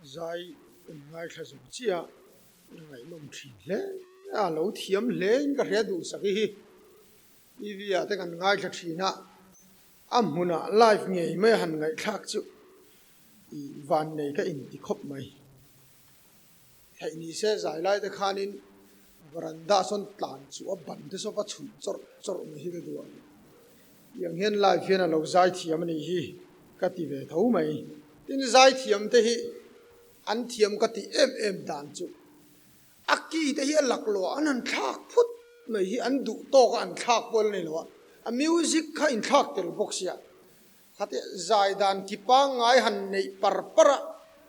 Zai kan ngaithla zo chiah a ngaihnawm thin hle a, lo thiam hle in ka hria duhsak i hi TV ah te kan ngaithla thin a, a hmunah live ngei mai a han ngaihthlak chu i van nei ka inti khawp mai. Theih ni se zai lai te khanin veranda sawn tlan chu a ban te saw va chhun chawrh chawrh mai hi ka duh a, tiang hian live hian a lo zai thiam a nih hi ka ti ve tho mai. Tin zai thiam te hi an thiam ka tih em em dan chu a ki te hi a laklawh an han thlak phut mai hi an duh tawk a an thlak pawh a la ni lo a, a music kha inthlak tel bawk sia Khati zai dan ki pangngai han neih par par a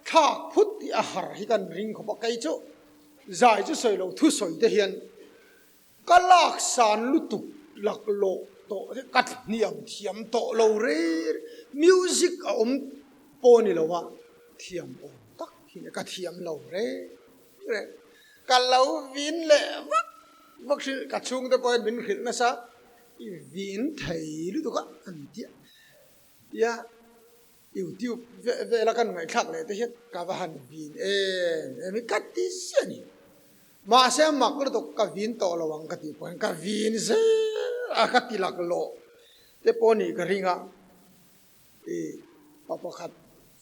thlak phut tih a har hi kan ring khawp a, kei chu zai chu sawi lo thu sawi te hian ka lak san lutuk laklawh tawh te ka hniam thiam tawh lo rei music a awm pawh ni lo a thiam awm tak hi ka thiam lo rei reng ka lo vin leh vak vak hrilh ka chhungte pawh hian min hrilh nasa. I vin thei lutuk a an tia tia YouTube vela kan ngaihthlak leh te hian ka va han vin em em hi ka ti ziah a ni. Mahse a mak lutuk ka vin tawh lo ang ka tih pawh hian ka vin zel a ka ti laklawh te pawh nih ka ring a. I pa pakhat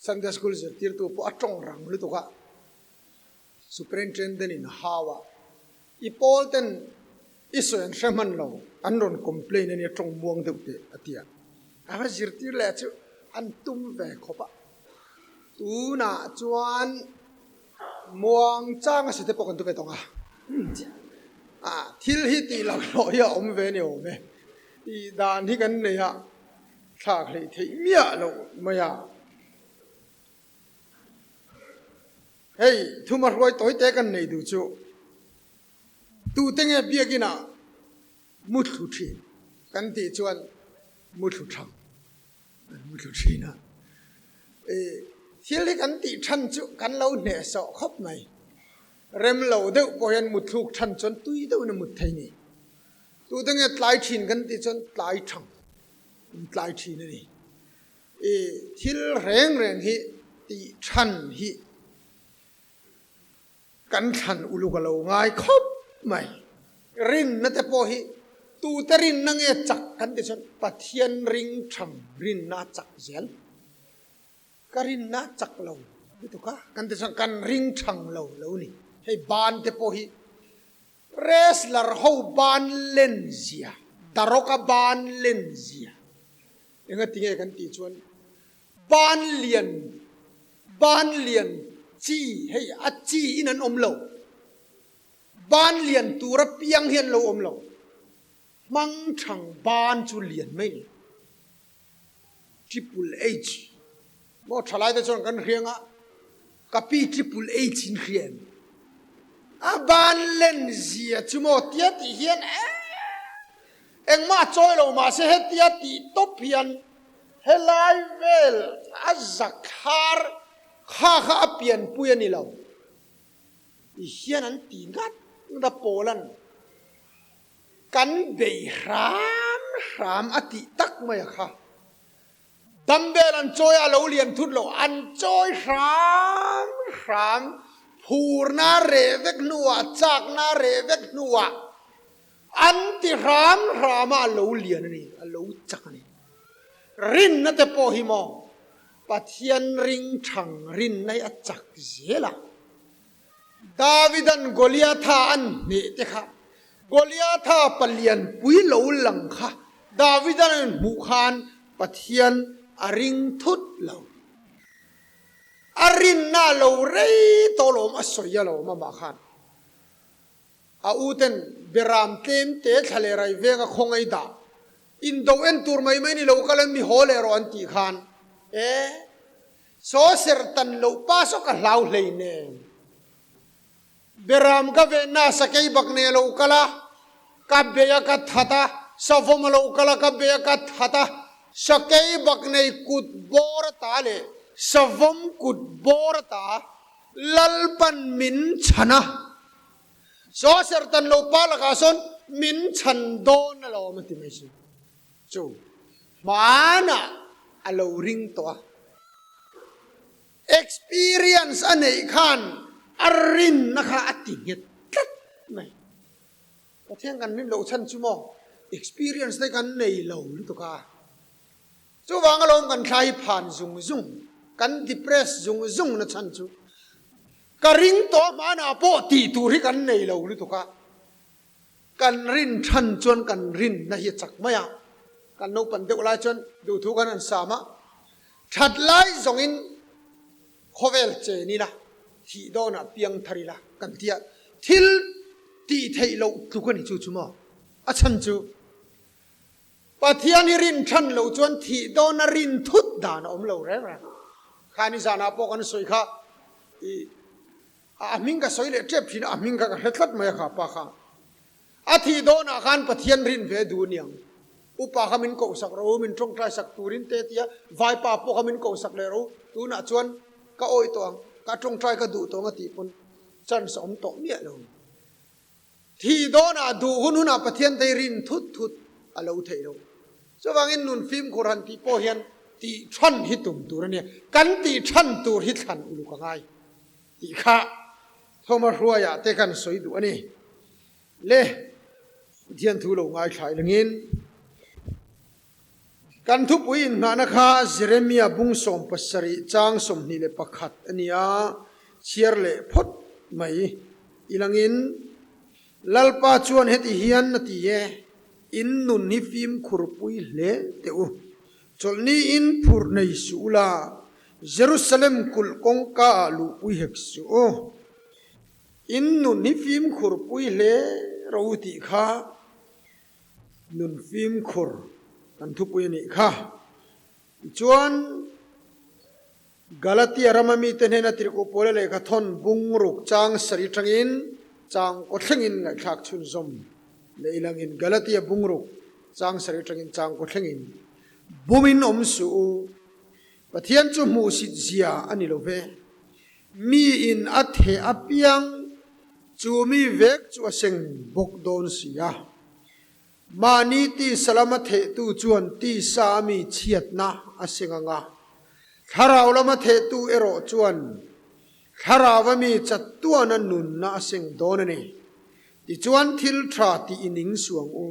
Sunday school zirtirtu pawh a tawng rang lutuk a. Superintendent in hau a, i pawl ten i sawi an hre hman lo, an rawn complain a nia tawng muang deuh teh a ti a. A va zirtir leh chu an tum ve khawp a, tunah chuan muang chang a si te pawh kan tu ve tawng a, thil hi tih loh hlawh hi a awm ve ni awm e, tih dan hi kan nei a, thlak hleih theih miah loh mai a. Hei, thuma hruai tawi te kan nei duh chu tute nge biakinn ah muthlu thin kan tih chuan muthlu thang an muthlu thin a. I thil hi kan tih than chu kan lo hnehsawh khawp mai. Rem lo deuh pawh hian muthluk than chuan tui deuhin a mut thei ni. Tute nge tlai thin kan tih chuan tlai thang an tlai thin a ni. I thil reng reng hi tih than hi kan thlan uluk a lo ngai khawp mai. Rinna te pawh hi tute rinna nge chak kan ti chuan Pathian ring thang rinna a chak zel. Ka rinna a chak lo lutuk a kan ti chuan kan ring thang lo lo ni. Hei ban te pawh hi wrestler ho ban len zia, Daroka ban len zia. Engati nge kan tih chuan ban lian ban lian chi hei a chi in an awm lo, ban lian tura piang hi an lo awm lo, hmang thang ban chu lian mai ni. Triple H maw thalai te chuan kan hriang a, ka pi Triple H in hria em? A ban len zia chu maw tia tih hian eeh engmah a chawi lo mahse hetia tih tawp hian helai vel a zakhar kha kha a pianpui a ni lo ti hian an ti ngat ngat a Paula'n kan bei hram hram a tih tak mai a kha. Dumbbell an chawi a, a lo lian thut lo. An chawi hram hram, phurna reh vek hnuah, chakna reh vek hnuah an ti hram hram a, a lo lian a ni, a lo chak a ni. Rinna te pawh hi maw Pathian ring thang rinna hi a chak zel a. Davidan Goliatha an hneh te kha, Goliatha palianpui lo lang kha Davidan an hmuh khan Pathian a ring thut lo. A rinna a lo rei tawh lawm a sawi a lawm amah khan. A uten Beram tlem te thla leh rai venga khawngaih dah indo en tur mai mai ni lo kal an mi haw leh rawh an tih khan e Saw ser tan loh pa saw ka hlau hlei nen. Beram ka venna sakei bak nei a lo kal a, ka bei a ka that a, savawm a lo kal a ka bei a ka that a, sakei bak nei kut bawr ata leh savawm kut bawr ata Lalpan min chhan a. Saw ser tan loh pa lakah sawn min chhan dawn alawm a ti mai si. Chu hmanah a lo ring tawh a. Experience a neih khan a rinna kha a ti nghet tlat mai. Pathian kan rin loh chhan chu maw experience te kan nei lo lutuk a. Chuvang alawm kan thla hi phan zung zung, kan depress zung zung na chhan chu ka ring tawh hmanah pawh tih tur hi kan nei lo lutuk a. Kan rin than chuan kan rinna hi a chak mai a, kan naupan deuh lai chuan duhthu kan han sam a, that lai zawngin khawvel chen ila, thih dawnah piang thar ila kan ti a, thil tih theih loh tluk a ni chu chu maw? A chhan chu Pathian hi rin than loh chuan thih dawna rin thut dan a awm lo reng reng. Kha ni zanah pawh kan sawi kha i. A hming ka sawi leh tep thin a, a hming kha ka hre tlat mai a kha pa kha. A thih dawnah khan Pathian rin ve duh aniang. Upa kha min kohsak rawh u, min tawngtai sak turin te tia, vaipa pawh kha min kohsak leh rawh u, tunah chuan ka awih tawh ang, ka tawngtai ka duh tawh ang a tih pawn chance a awm tawh miah lo. Thih dawnah duh hun hunah Pathian te hi rin thut thut a lo theih loh. Chuvangin nun fimkhur han tih pawh hian tih than hi tum tur a nia. Kan tih than tur hi thlan uluk a ngai tih kha Thoma Hruaia te kan sawi duh a ni. Le Pathian thu lo ngaithlai langin kan thupui inhnahna kha Jeremia bung 70 chang 21 a ni a, chhiar leh phawt mai i langin Lalpa chuan heti hian a ti e, In nun hi fimkhurpui hle teh u, chawlhni in phurh nei suh ula, Jerusalem kulh kawngka ah luhpui hek suh u. In nun hi fimkhurpui hle rawh u tih kha Nun fimkhur kan thupui a nih kha. Tichuan, Galatia rama mite hnena tirhkoh Paula lehkha thawn bung ruk chang sarih atangin chang kaw thlengin ngaihthlak chhunzawm leh ilangin Galatia bung ruk chang sarih atangin chang kaw thlengin bumin awm suh u. Pathian chu hmuhsit zia a ni lo ve. Miin a theh apiang Chu mi vek chu a seng bawk dawn si a. Mahni tisa lama thehtu chuan tisa a mi chhiatna a seng ang a, thlarau lama thehtu erawh chuan thlarau a mi chatuana nunna a seng dawn a ni. Tichuan thil tha tih i ning suang u.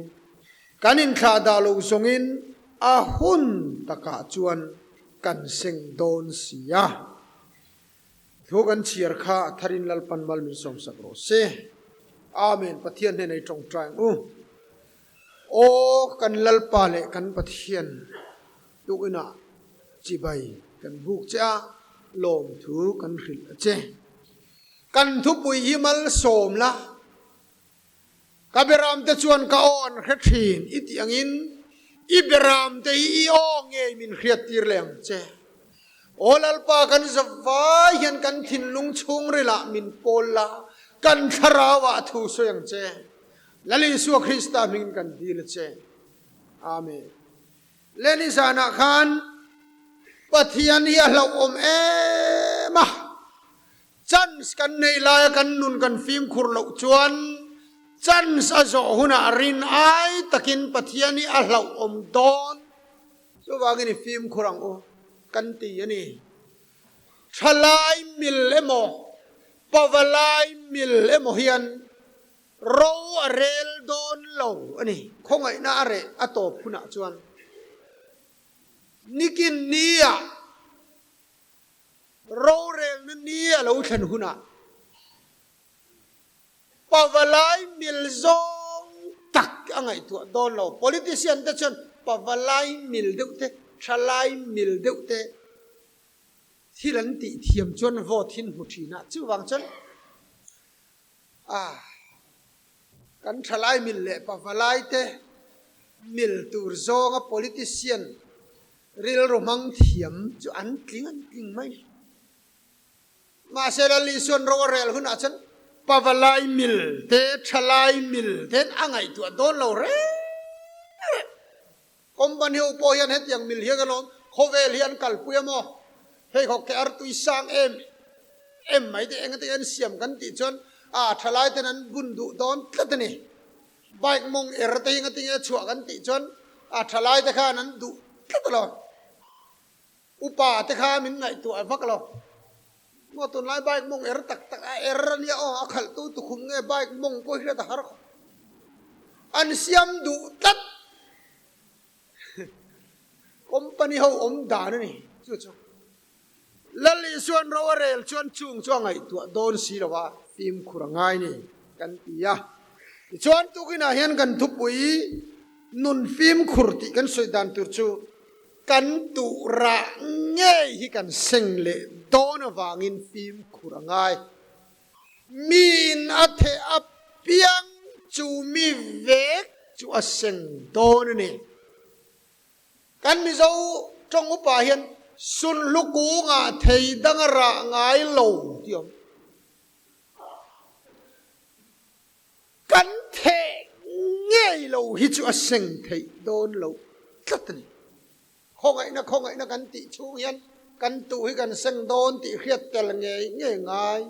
Kan inthlah dah lo zawngin a hun takah chuan kan seng dawn si a. Thu kan chhiar kha a tharin Lalpan mal min sawmsak rawh se. Amen Pathian hnenah i tawngtai ang u. Aw kan Lalpa leh kan Pathian tukinah chibai kan buk che a, lawmthu kan hrilh a che. Kan thupui hi malsawm la, ka beramte chuan ka aw an hre thin i tih angin i beramte hi i aw ngei min hriattir leh ang che. Aw Lalpa kan zavai hian kan thinlung chhungrilah min pawl la, kan thlarauah thu sawi ang che. Lal Isua Krista hmingin kan dil a che. Amen. Leni zanah khan Pathian hi a hlauhawm em a. Chance kan neih laia kan nun kan fimkhur loh chuan chance a zawh hunah rin ai takin Pathian hi a hlauhawm dawn. Chuvangin i fimkhur ang u kan ti a ni. Thalai mil emaw, pavalai mil emaw hian ro a rel dawn lo a ni. Khawngaihna a reh a tawp hunah chuan nikin nia Rorelna ni a lo thlen hunah Pavalai mil zawng tak a ngaihtuah dawn lo. Politician te chuan Pavalai mil deuh te, Thalai mil deuh te thil an tih thiam chuan vote hi an hmu thin a. Chuvang chuan ah kan Thalai mil leh Pavalai te mil tur zawnga politician Rilru hmang thiam chu an tling an tling mai. Mahse Lal Isuan ro a rel hunah chuan pavalai mil te, thalai mil te a ngaihtuah dawn lo reng reng. Company ho pawh hian hetiang mil hian alawm khawvel hi an kalpui a maw? Hei khawk ke artui sang em em mai te engati an siam kan tih chuan a thalai ten an bun duh dawn tlat a ni. Bike mawng er te hi ngatinge chhuah kan tih chuan a thalai te khan an duh tlat lo. Upa te kha min ngaihtuah vak lo. Maw tunlai bike mawng er tak tak a er a nia aw, a khalhtu tukhum nge bike mawng pawh hi hriat a har khawp. An siam duh tlat. Company ho awm dan a ni chu chu. Lal Isuan ro a rel chuan chung chu a ngaihtuah dawn si lo a, fimkhur a ngai ni kan ti a. Tichuan tukinah hian kan thupui nun fimkhur tih kan sawi dan tur chu Kan tuh rah ngei hi kan seng leh dawn avangin fimkhur a ngai. Miin a theh apiang chu mi vek chu a seng dawn a ni. Kan Mizo tawng upa hian sunhlu kungah thei dang a rah ngai lo tih a awm. Kan theh ngei lo hi chu a seng theih dawn lo tlat a ni. Khawngaihna khawngaihna kan tih chhung hian kan tuh hi kan seng dawn tih hriat tel ngei ngei ngai.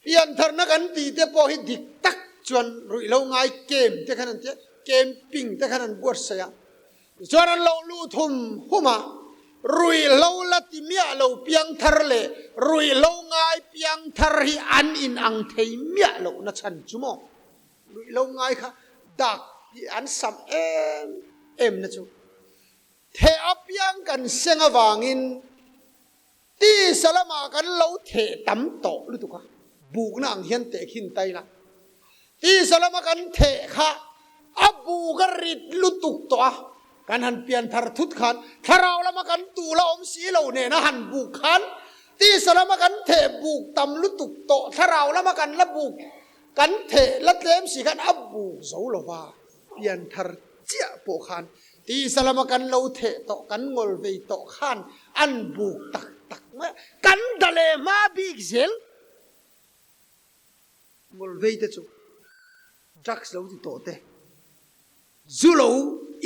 Piantharna kan tih te pawh hi dik tak chuan ruihhlo ngai kem te khan an ti a, camping te khan an buatsaih a. Tichuan an lo lut hum hum a, ruihhlo la ti miah lo piangthar leh ruihhlo ngai piangthar hi an in ang thei miah loh na chhan chu maw? Ruihhlo ngai kha dak tih an sam em em na chu theh apiang kan seng avangin tisa lamah kan lo theh tam tawh lutuk a, bukna ang hian tehkhin ta ila tisa lama kan theh kha a buk a rit lutuk tawh a, kan han pian thar thut khan thlarau lama kan tul a awm si lo nena han buk khan tisa lama kan theh buk tam lutuk tawh thlarau lama kan la buk kan theh la tlem si khan a buk zo lo va, pian thar chiah pawh khan tisa lama kan lo theh tawh kan ngawl vei tawh khan an buk tak tak mai a, kan da leh hma bik zel. Ngawl vei te chu drugs lo ti tawh te, zu lo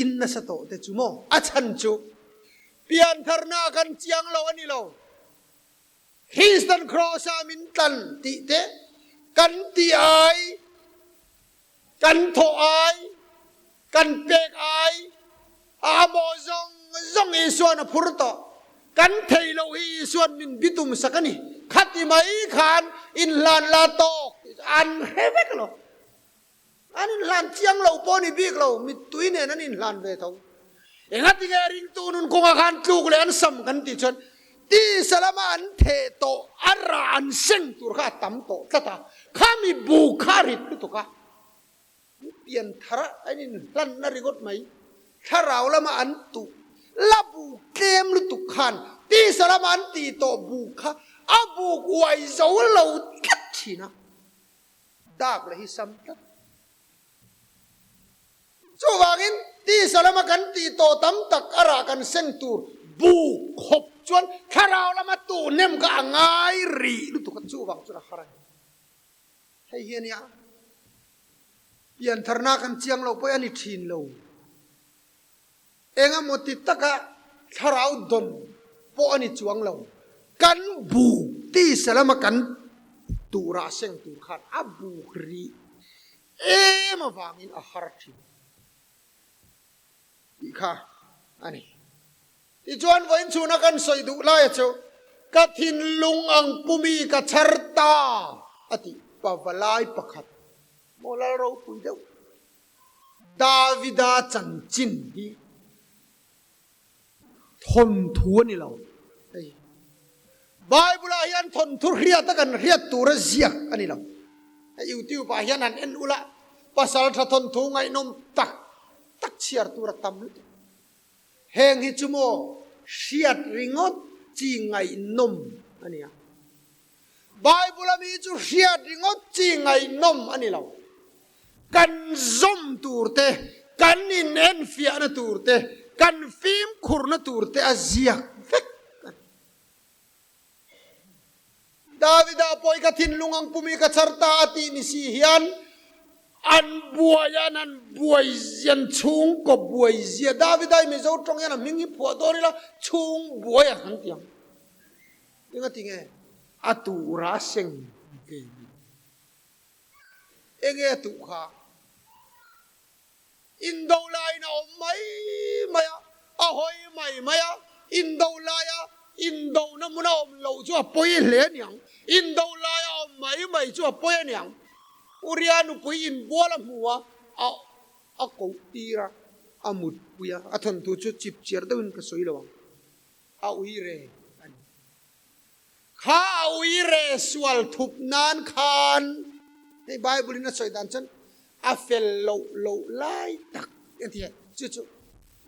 in nasa tawh te chu maw? A chhan chu piantharna kan chiang lo a ni lo. Christian Cross-a min tlan tih te kan ti ai, kan thawh ai, kan pek ai, a amawh zawng zawng Isuan a phur tawh. Kan thei loh hi Isuan min bitum sak a ni. Khati mai khan inhlan la tawk tih chu an hre vek lo. An inhlan chiang lo pawh ni bik lo, mittui nen an inhlan ve tho. Engati nge ringtu nun kawngah khan tluk leh an sam kan tih chuan tisa lama an theh tawh a rah an seng tur kha a tam tawh tlat a, khami buk kha a rit lutuk a. Pian thar a an inhlanna ringawt mai, thlarau lama an tuh la buk tlem lutuk khan tisa lama an tih tawh buk kha a buk uai zo lo tlat thin a, dak leh hi sam tlat. Chuvangin tisa lama kan tih tawh tam tak a rah kan seng tur buk khawp chuan thlarau lama tuh nem kha a ngai rih lutuk a, chuvang chuan a har a ni. Hei hi a nia, piantharna kan chiang lo pawh a ni thin lo. Eng emaw ti taka thlarau dawn pawh a ni chuang lo. Kan buk tisa lama kan turah seng tur khan a buk rih em avangin a har thin tih kha a ni. Tichuan vawiin chhuna kan sawi duh laia chu ka thinlung ang pumi ka chhar ta a tih pavalai pakhat maw lal ropui deuh Davida chanchin hi thawnthu a ni lo hei. Bible ah hian thawnthu hriat a kan hriat tur a ziak a ni lo. Hei YouTube ah hian han en ula pasal tha thawnthu ngaihnawm tak tak chhiar tur a tam lutuk. Heng hi chu maw hriat ringawt chi ngaihnawm a nia. Bible ami chu hriat ringawt chi ngaihnawm a ni lo. Kan zawm tur te, kan inenfiahna tur te, kan fimkhurna tur te a ziak vek a ni. Davida pawh i ka thinlung ang pumi ka chhar ta a tih ni si hian an buai a, an han buai zia, an chhungkaw buai zia. Davida i Mizo tawng hian a hming hi phuah dawn ila chhung buai a han ti ang. Eng a ti nge? A tura seng ve ni. Enge a tuh kha? Indo laiin a awm mai mai a, a hawi mai mai a, indo laia Indona hmun a awm loh chu a pawi hle aniang. Indo laia awm mai mai chu a pawi aniang. Uria nupui inbual a hmu a, a a koh tir a, a mutpui a, a thawnthu chu chip chiar deuhin ka sawi lo ang. A ui re a ni. Kha a ui re sual thup nan khan hei Bible in a sawi dan chuan a fel loh loh lai tak a ti a, chu chu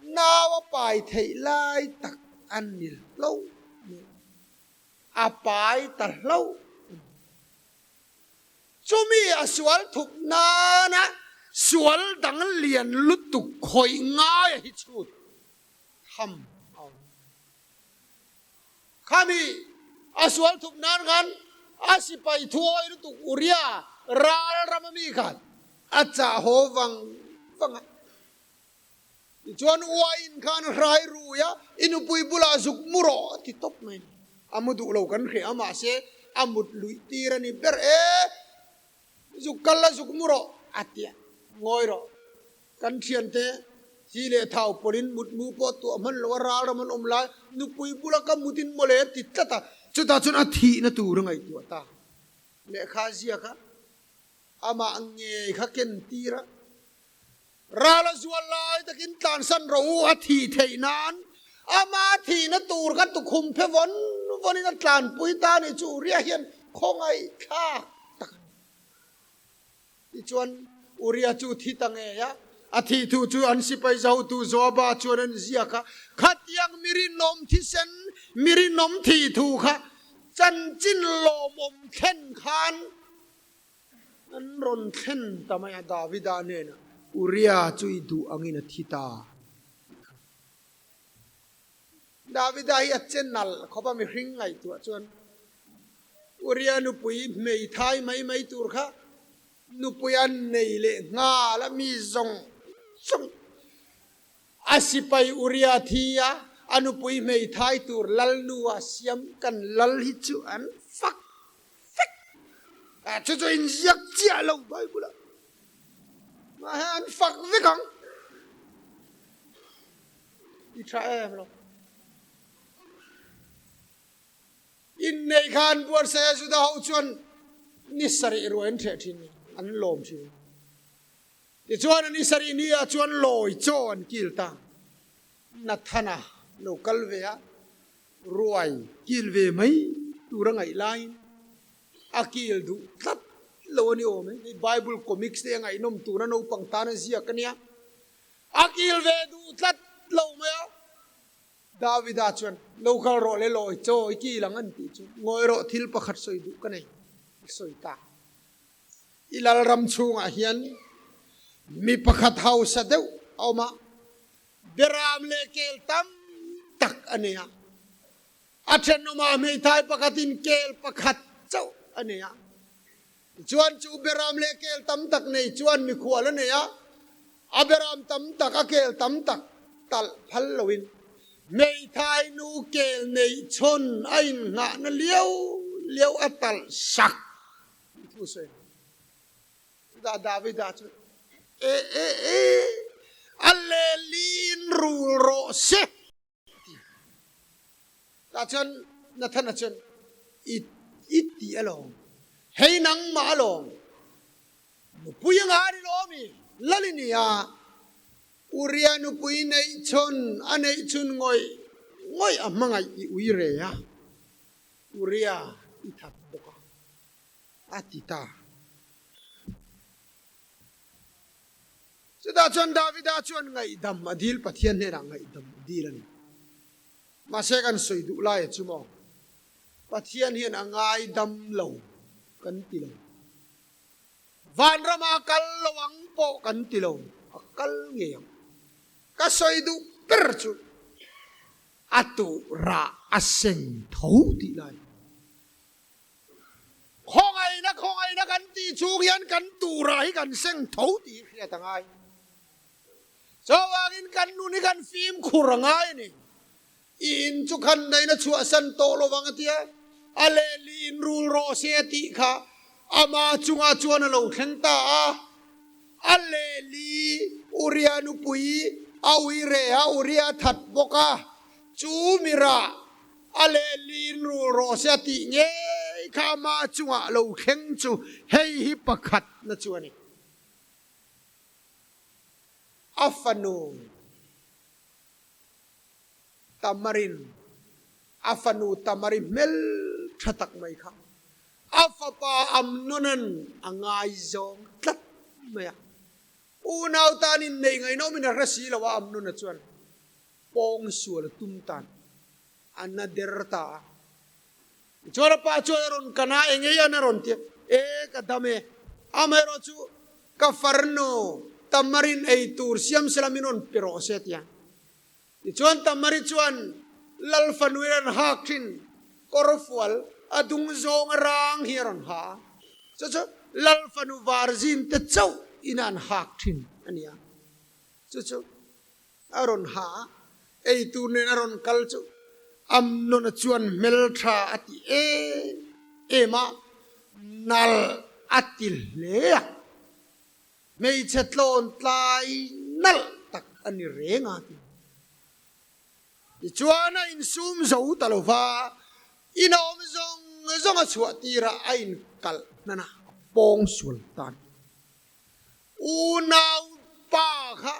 nau a pai theih lai tak a ni hlo mai, a pai ta hlo a ni. Chumi a sual thup nana sual dang lian lutuk khawih ngai a hi chhut tham a awm. Khami a sual thup nan khan a sipai thuawi lutuk Uria ral ram ami khan a chah haw vang vang a. Tichuan uain khan hrai rui a, i nupui bulah zuk mu rawh a ti tawp mai. A mu duh lo kan hria a mahse a mut luih tir a ni ber e, zuk kal la zuk mu rawh a ti a, ngawi rawh. Kan thiante hi leh thau pawlin mutmu pawh tuah hman lo a ral ram an awm lai, nupui bula ka mutin mawle a ti tlat a, chutah chuan a thihna tur a ngaihtuah ta. Lehkha ziak a, amah ngei kha ken tir a, ral a zual lai takin tlansan rawh u a thih theih nan amah thihna tur kha tukhum phe vawn vawnin a tlanpui ta a ni chu Uria hian khawngaih thlak tak a ni. Tichuan, Uria chu thi ta ngei a, a thih thu chu an sipai zotu Joaba chuan an ziak a, Khatiang mi rinawm thisen, mi rinawm thih thu kha chanchin lawmawm thlen khan an rawn thlen ta mai a, Davida hnenah, Uria chu i duh angin a thi ta tih kha. Davida hi a che nalh khawp a, mihring ngaihtuah chuan Uria nupui hmeithai mai mai tur kha nupui a nei leh nghal a, mi zawng zawng a sipai Uria thi a, a nupui hmeithai tur lalnu a siam kan lal hi chu an fak vek a, chu chu inziak chiah lo Bible ah mahse an fak vek ang. I tha em lo. Inneih kha an buatsaih a, Juda ho chuan ni sarih ruai an hreh thin a, an lawm thin. Tichuan a ni sarih ni ah chuan lawi chaw an kil ta. Nathana lo kal ve a, ruai kil ve mai tur a ngaih laiin a kil duh tlat lo a ni awm e. Hei Bible comics te a ngaihnawm tura naupang tan a ziak a nia. A kil ve duh tlat lo mai a. Davida chuan, Lo kal rawh le lawi chaw i kil ang an tih chu ngawi rawh thil pakhat sawi duh ka nei a sawi ta. I lalram chhungah hian mi pakhat hausa deuh a awm a, beram leh kel tam tak a nei a. A thenawmah hmeithai pakhatin kel pakhat chauh a nei a. Tichuan chu beram leh kel tam tak nei chuan mikhual a nei a, a beram tam tak a kel tam tak talh phal loin hmeithai nu kel neih chhawn a innghahna liau liau a talh sak tih thu a sawi. Chutah Davida chuan, E e e, a leliin rul rawh se! Tah chuan Nathana chuan, I i ti alawm, hei nangmah alawm, nupui anga a ni lawm i lal i nia, Uria nupui neih chhawn a neih chhun ngawih ngawih a hmangaih i ui re a, Uria i that bawk a, a ti ta. Chutah chuan Davida chuan ngaihdam a dil, Pathian hnenah ngaihdam a dil a ni. Mahse kan sawi duh lai a chu maw? Pathian hian a ngaidam lo kan ti lo. Vanrama a kal lo ang pawh kan ti lo, a kal ngei ang. Ka sawi duh ber chu a tuhrah a seng tho tih lai. Khawngaihna khawngaihna kan tih chhung hian kan turah hi kan seng tho tih hi hriat a ngai. Chuvangin kan nun hi kan fimkhur a ngai a ni. I in chu khan daihna chhuahsan tawh lovang a tia, a lehli in rul rawh se a tih kha ama chungah chuan a lo thleng ta a. A lehli Uria nupui a ui reh a, Uria that bawk a, chu mirah. A lehlin rul rawh se a tih ngei kha ama chungah lo thleng chu hei hi pakhatna chu a ni. A fanu Tamarin, a fanu Tamari hmel tha tak mai kha a fapa Amnonan a ngaizawng tlat mai a. Unau tan inneih ngaihnawmin a hre si lo a, Amnona chuan pawng sual a tum tan a na der ta a. Tichuan a pa chuan a rawn kan a, eng ei an a rawn ti a, E ka dam e, amaherawh chu ka farnu Tamarin ei tur siam sela min rawn pe rawh se a ti a. Tichuan Tamari chuan Lal fanu in a rawn hak thin kawrfual a dung zawng a rang hi a rawn ha a, chu chu Lal fanu varzin te chauh in an hak thin a ni a, chu chu a rawn ha a, ei tur nen a rawn kal chu Amnona chuan hmeltha a ti em em a, nalh a ti hle a. Hmeichhe tlawn tlai nalh tak a ni reng a ti. Tichuan a insum zo ta lo va, inawm zawng zawng a chhuah tirah a inkalh hnan a, a pawng sual tan. Unau pa kha,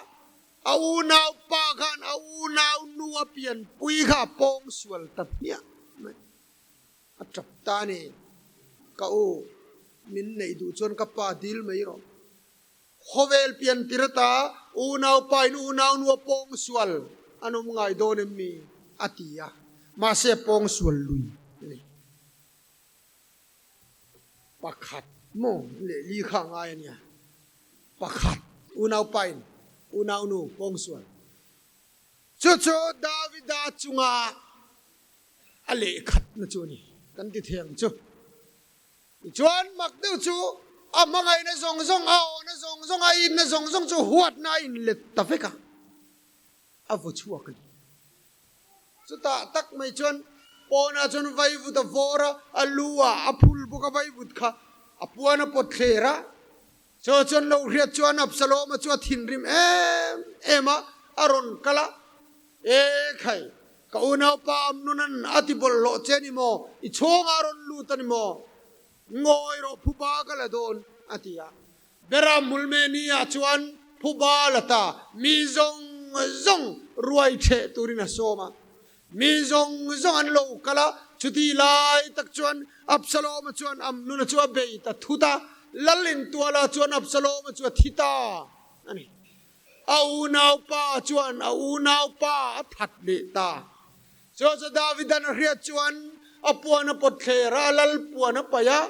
a unau pa khan a unau nu a pianpui kha a pawng sual ta hmiah mai. A tap ta a ni. Ka u, min neih duh chuan ka pa dil mai rawh. Khawvel pian tir ata unau pa in unau nu a pawng sual an awm ngai dawn em mi? a ti a, mahse a pawng sual lui a ni. Pakhat maw leh li kha a ngai a nia. Pakhat unau pa in unau nu pawng sual. Chu chu Davida chunga a lehkhatna chu a ni kan ti thei ang chu. Tichuan mak deuh chu a hmangaihna zawng zawng, a awhna zawng zawng, a inna zawng zawng chu huatna a inlet ta vek a, a vaw chhuak a ni. Chutah tak mai chuan pawnah chuan vaivut a vawr a, a lu ah a phul bawk a, vaivut kha a puan a pawt thler a. Chu chuan lo hriat chuan Absalom-a chu a thinrim em em a, a rawn kal a, E khai, ka unaupa Amnonan a ti bawlhhlawh che a ni maw? I chhawngah a rawn lut a ni maw? Ngawi rawh, phuba ka la dawn, a ti a. Bera Hmulmeni-ah chuan phuba a la ta, mi zawng zawng ruai ṭheh turin a sawm a. Mi zawng zawng an lo kal a, chuti lai tak chuan Absalom-a chuan Amnona chu a bei ta thut a, lal intuala chuan Absalom-a chu a thi ta a ni. A unaupa chuan a unaupa a that leh ta. Chu chu Davidan a hriat chuan a puan a pawt thler a, a lal puan a paih a,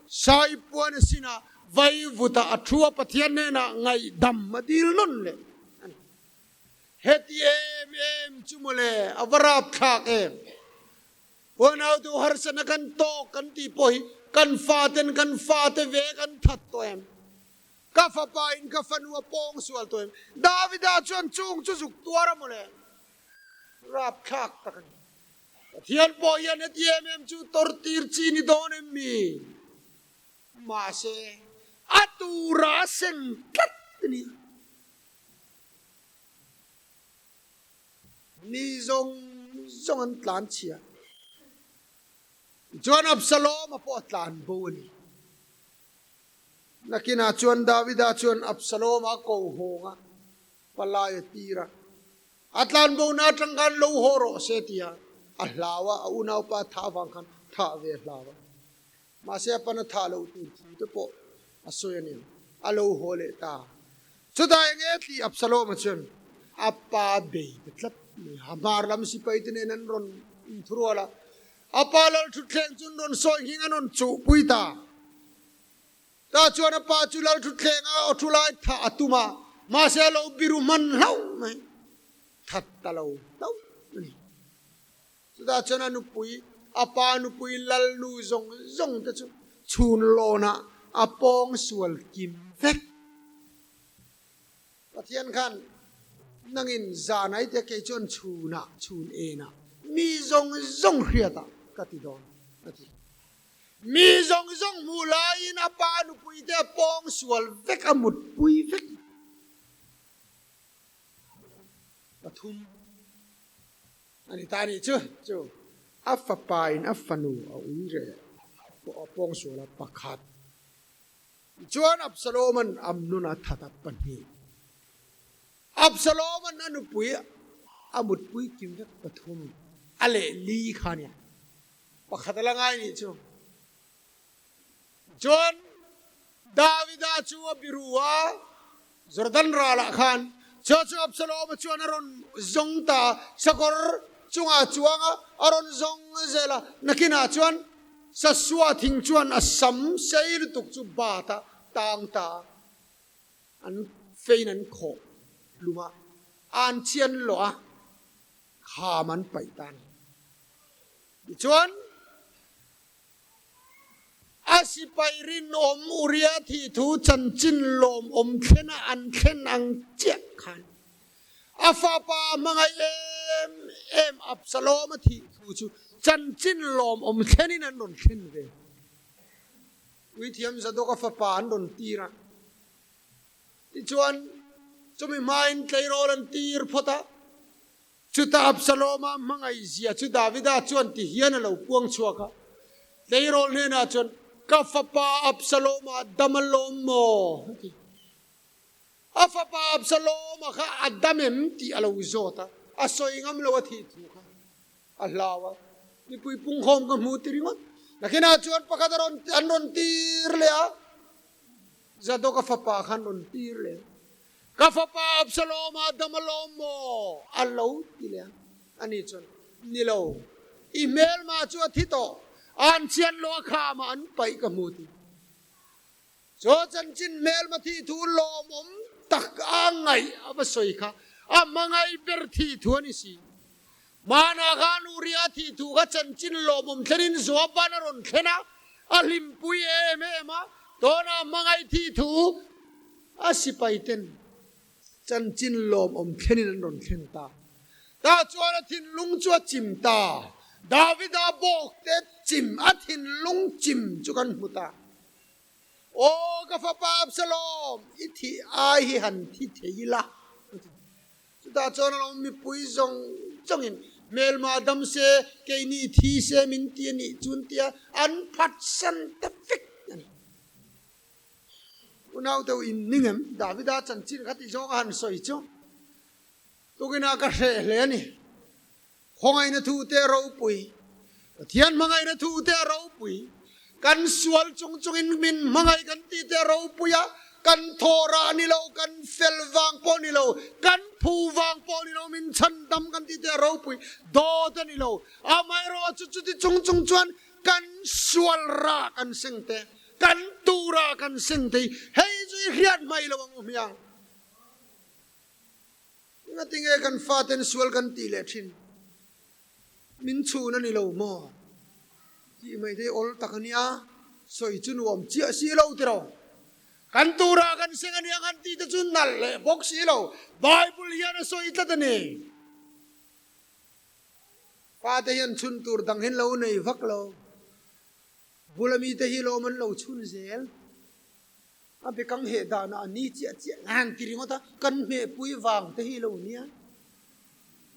sai puan a sin a, vaivutah a thu a, Pathian hnenah ngaihdam a dil nawn leh a ni. Heti em em chu mawle, a va rapthlak em. Huanautu harsatna kan tawk kan tih pawh hi kan faten kan fate ve kan that tawh em? Ka fapa in ka fanu a pawng sual tawh em? Davida chuan chung chu zuk tuar a mawle, rapthlak tak a ni. Pathian pawh hian heti em em chu tawrhtir chi ni dawn em mi? Mahse, a tura a seng tlat a ni. Mi zawng zawng an tlan chhia. Tichuan Absalom-a pawh a tlan bo a ni. Nakinah chuan Davida chuan Absalom-a a ko hawng a, palai a tir a. A tlan bona atang khan lo haw rawh se tia a hlau a, a unaupa a thah avang khan thah ve a hlau a. Mahse a pan a thah loh tur thu te pawh a sawi a ni. A lo haw leh ta. Chutah eng nge tih Absalom-a chuan a pa bei ta tlat mai. A hmar lam sipai te nen an rawn inthurual a, a pa lal thutthleng chu an rawn sawi nghing an rawn chuhpui ta. Tah chuan a pa chu lal thutthleng a aw thu lai thah a tum a, mahse a lo biru hman hlauh mai. That ta lo hlauh a ni. Chutah chuan a nupui, a pa nupui lalnu zawng zawng te chu chhun lawnah a pawng sual kim vek. Pathian khan nangin zan ai tia kei chuan chhunah, chhun enah, mi zawng zawng hriatah ka ti dawn a ti. Mi zawng zawng hmuh laiin a pa nupui te a pawng sual vek, a mutpui vek. Pathum. A ni ta nih chu chu. A fapa in a fanu a ui reh a pawngsual a pakhat. Tichuan Absaloma'n Amnona that a pahnih. Absaloma'n a nupui a mutpui kim vek pathum a leh li kha nia pakhat a la ngai nih chu. Tichuan Davida chu a biru a, Jordan ralah khan chu chu Absaloma chuan a rawn zawng ta a, sakawr chungah a chuang a, a rawn zawng zel a, nakinah chuan Sasua thing chuan a sam sei lutuk chu bat a tang ta a, an fein an khawh hlum a, an chian lawh a, kham an paih ta a ni. Tichuan. A sipai rinawm Uria thih thu chanchin lawmawm thlena an thlen ang chiah khan a fapa a hmangaih em em Absalom a thih thu chu chanchin lawmawm thlenin an rawn thlen ve. Puithiam Zadok a fapa an rawn tir a, tichuan chumi hmain tleirawl an tir phawt a. Chutah Absaloma hmangaihzia chu Davida chuan ti hian a lo puang chhuak a, Tleirawl hnenah chuan, Ka fapa Absaloma dam a lawm maw? a ti. A fapa Absaloma kha a dam em tih a lo zawt a, a sawi ngam lo a thih thu kha a hlau a, mipui pungkhawm ka hmu ti ringawt. Nakinah chuan pakhat a rawn an rawn tir leh a, Zadok a fapa kha an rawn tir leh a. Ka fapa Absalom-a dam a lawm maw? A lo ti leh a. Ani chuan, Ni lo, i hmelma chu a thi tawh, an chian lo a khamah an paih ka hmu ti. Chaw chanchin hmelma thih thu lawmawm tak a ngaih a va sawi kha a hmangaih ber thih thu a ni si. Hmanah khan Uria thih thu kha chanchin lawmawm thlenin Joaban a rawn thlen a, a hlimpui em em a, tunah hmangaih thih thu a sipai ten chanchin lawmawm thlenin an rawn thlen ta. Tah chuan a thinlung chu a chim ta. Davida bawk te chim, a thinlung chim chu kan hmu ta. Aw ka fapa Absalom, i thih ai hi han thi thei ila, a ti. Chutah chuan a lo mipui zawng zawngin hmelma dam se, keini thi se min ti a nih chun tia an phatsan ta vek a ni. Unau deuh in ning em? Davida chanchin kha ti zawng a han sawi chu tukinah ka hreh hle a ni. Khawngaihna thu te a ropui, Pathian hmangaihna thu te a ropui, kan sual chung chungin min hmangaih kan tih te a ropui a, kan thawhrah ni lo, kan fel vang pawh ni lo, kan phu vang pawh ni lo min chhandam kan tih te a ropui, dawt a ni lo. Amaherawh chu chuti chung chung chuan kan sual rah kan seng te, kan turah kan seng te hi hei chu i hriat hmai lo ang u hmiang. Ngatinge kan faten sual kan tih leh thin? Min chhun a ni lo maw? Tih mai te awl tak a nia, sawi chu nuam chiah si lo tiraw? Kan turah kan seng a nia kan tih te chu nalh leh bawk si lo, Bible hian a sawi tlat a ni. Fate hian chhun tur dang hin lo nei vak lo, bula mite hi lawm an lo chhun zel. A bekang heh danah a ni chiah chiah han ti ringawt a, kan hmehpui vang te hi lo nia.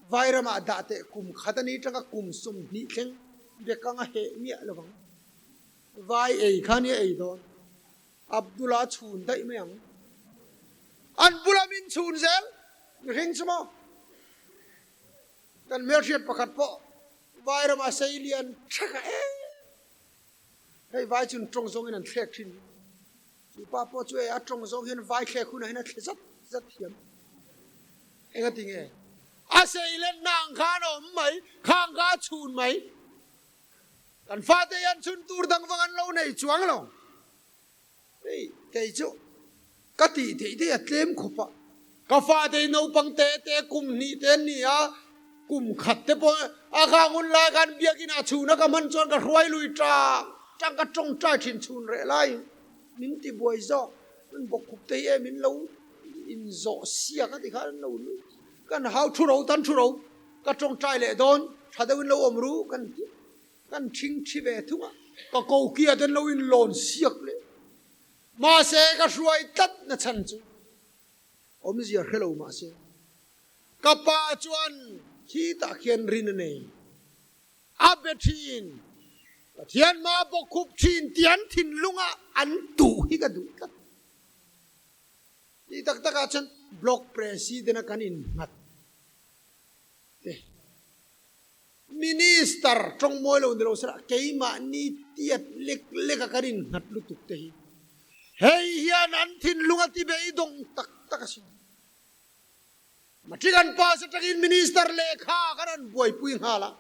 Vairamah dah teh kum khat a ni tanga kum 20 thleng bekang a heh miah lo vang. Vai ei kha nia ei dawn. Abdullah chhun daih mai ang. An bula min chhun zel mihring chu maw? Kan hmelhriat pakhat pawh Vairamah sei lian thek a em. Hei vai chun tawng zawngin an thlek thin. Chu pa pawh chu e a tawng zawng hian vai thlek hunah hian a thle zat zat thiam. Enga ti nge? A sei lenna ang khan a awm mai, khang kha a chhun mai. Kan fate hian chhun tur dang vang an lo nei chuang lo. Hei kei chu ka tih theih theih a tlem khawp a, ka fate hi naupang te te kum hnih te an ni a, kum khat te pawh a khang hun lai khan biakinn ah chhun a ka hman chuan ka hruai lui tang tang ka tawngtai thin chhun reh lai min ti buai zawk an bawk khup te hi e min lo in zawh siak a ti khan an lo nui kan hau thu ro tan thu ro ka tawngtai leh dawn tha deuhin lo awm ru kan ti. Kan thing thi ve thung a, ka kokia ten lo in lawn siak leh. Mahse ka hruai tlat na chhan chu awmzia hre lo mahse ka pa chuan khitah khian rin a nei. A be. pe thin, Pathian hmaa bawkkhup thin tih an thinlunga an tuh hi ka duh tlat. Tih tak takah chuan Block President a kan innghat te. Minister tawngmawi lo ni lo sela keimahni tiat lek lek a kan innghat lutuk te hi hei hian an thinlung a ti beidawng tak tak a sin. Matric an pass atangin Minister lehkha kan rawn buaipui nghal a,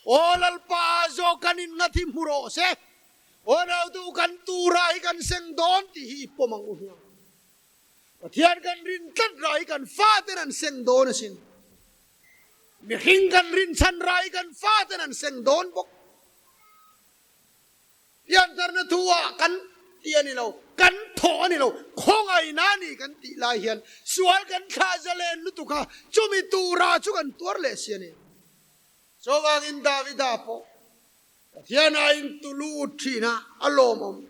Aw Lalpa zawk kan inngat hi hmu rawh se, aw nautu kan tura hi kan seng dawn tih hi i pawm ang u hmiang. Pathian kan rin tlat rah hi kan faten an seng dawn asin. Mihring kan rinchhan rah hi kan faten an seng dawn bawk. Piantarna thu ah kan ti a ni lo, kan thawh a ni lo, khawngaihna a ni kan tih lai hian sual kan thlah zalen lutuk a, chumi tura chu kan tuar leh si a ni. Chuvangin Davida pawh Pathian ah in tu lut thin a, a lawmawm.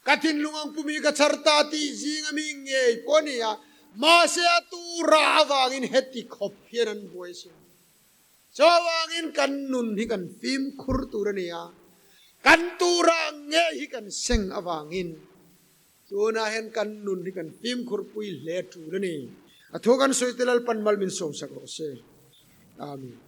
Ka thinlung ang pumi ka chhar ta tih zing a mi ngei pawh a ni a, mahse a tura avangin heti khawp hian an buai si. Chuvangin kan nun hi kan fimkhur tur a ni a, kan tura ngei hi kan seng avangin tunah hian kan nun hi kan fimkhur pui hle tul a ni. A thu kan sawi te Lalpan mal min sawmsak rawh se. Amen.